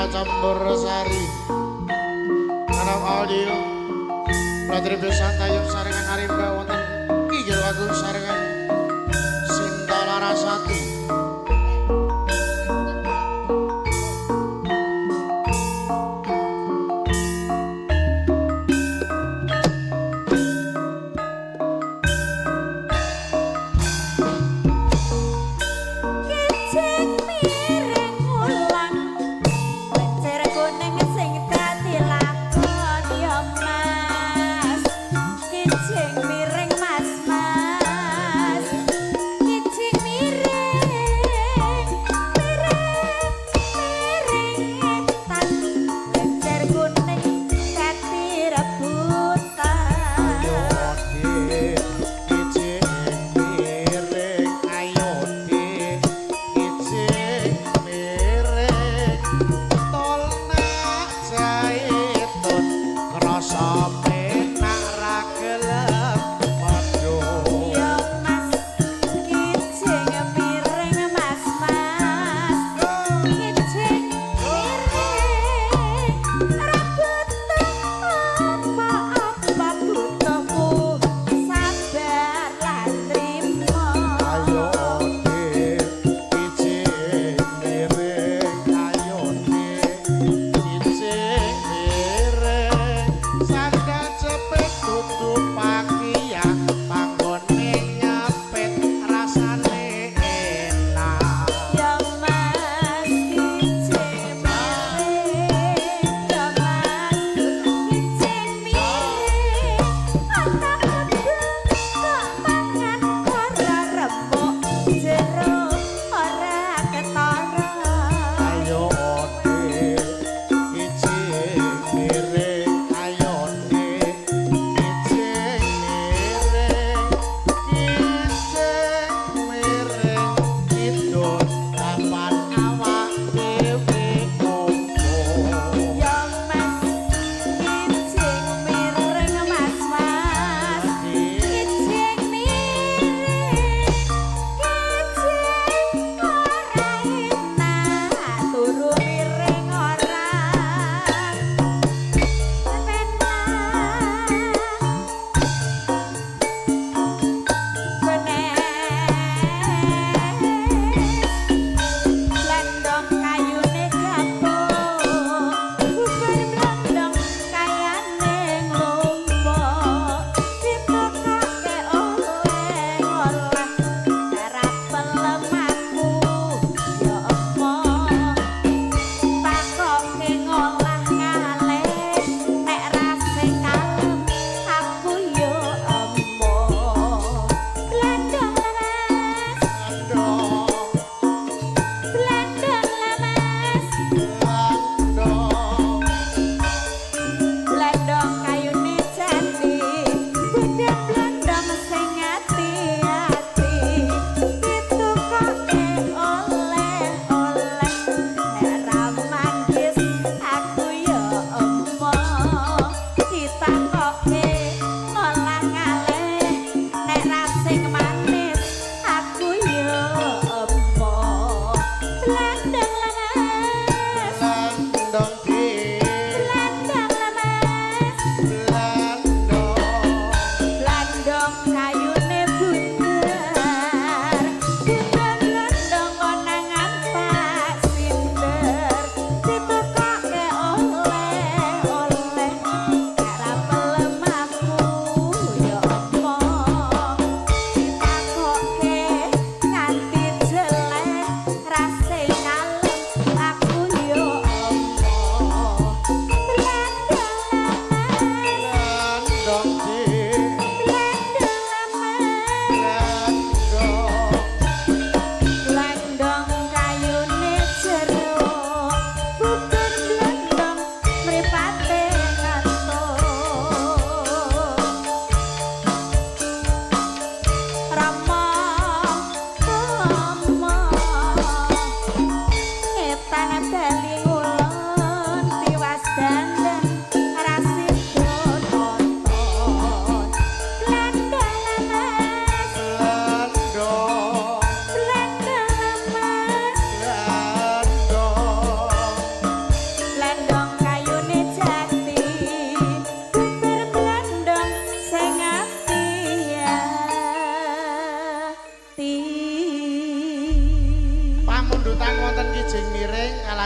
Campur Sari Anam Audio Platri Besan Tayub sarengan Arimba wonten Kigel Agung sarengan Sinta Larasati. Kijing miring ulang Lencer kuning sing dadi lakon ya Mas. Kijing miring Mas Mas.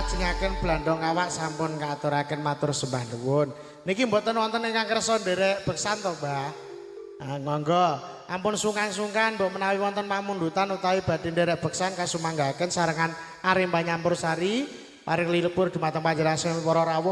Nglajengaken blandong awak sampun katuraken, matur sembah nuwun. Niki mboten wonten ingkang kersa nderek beksan to, Mbah? Ah, monggo. Ampun sungkan-sungkan, mbok menawi wonten pamundutan utawi badhe nderek beksan, kasumanggaken sarengan Arimba Nyampur Sari paring lilipur dumateng panjenengan para rawuh.